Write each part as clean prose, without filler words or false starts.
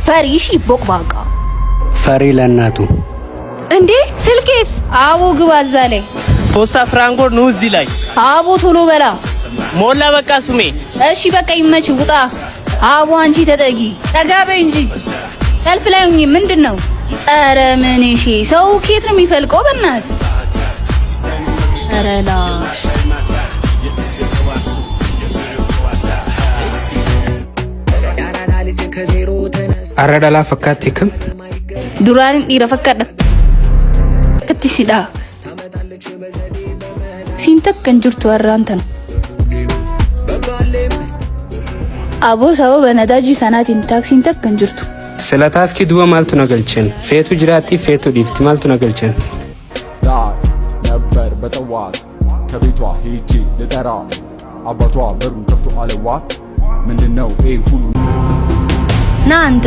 ፈሪ እሺ፣ ቦቅባቃ። ፈሪ ለእናቱ። እንዴ ስልኬስ? አቦ ግባ እዛ ላይ። ፖስታ ፍራንኮ ኑ እዚህ ላይ። አቦ ቶሎ በላ። ሞላ በቃ ሱሜ። እሺ በቃ ይመች፣ ውጣ። አቦ አንቺ ተጠጊ፣ ጠጋ በይ እንጂ ሰልፍ ላይ ሁኚ። ምንድን ነው? ኧረ ምን እሺ፣ ሰው ኬት ነው የሚፈልቀው? በእናትህ ኧረ ላሽ። Arra dhalaa fakkaatti kam? Duraan dhiira fakkaadha. Akkatti sidhaa. Siin takka hin jirtu har'aan tana. Aboo sababa nadaajii kanaatiin taaksiin takka hin jirtu. Sila taaskii duba maaltu na galchen? Feetu jiraatti feetu dhiifti maaltu na galchen? ዳይ ነበር በጠዋት ከቤቷ ሄጄ ልጠራት፣ አባቷ በሩን ከፍቶ አለዋት ምንድነው ይህ ሁሉ? ና አንተ።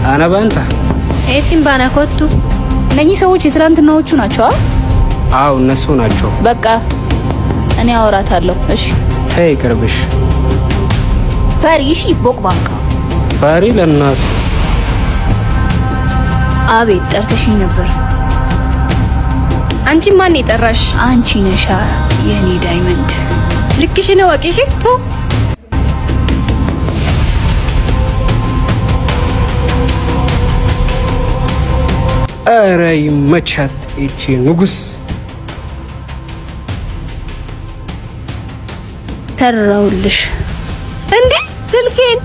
Ana baanta? ኤሲም ባና ኮቱ። እነኚህ ሰዎች የትላንትናዎቹ ናቸው? አ? አዎ እነሱ ናቸው። በቃ እኔ አወራታለሁ። እሺ። ተይ ይቅርብሽ። ፈሪ እሺ፣ ቦቅባቃ። ፈሪ ለእናቱ። አቤት፣ ጠርተሽኝ ነበር። አንቺ ማን የጠራሽ? አንቺ ነሻ የኔ diamond። ልክሽን እወቂ። እሺ ቱ። ኧረ ይመቻት ይቺ ንጉስ። ተራውልሽ። እንዴ ስልኬን።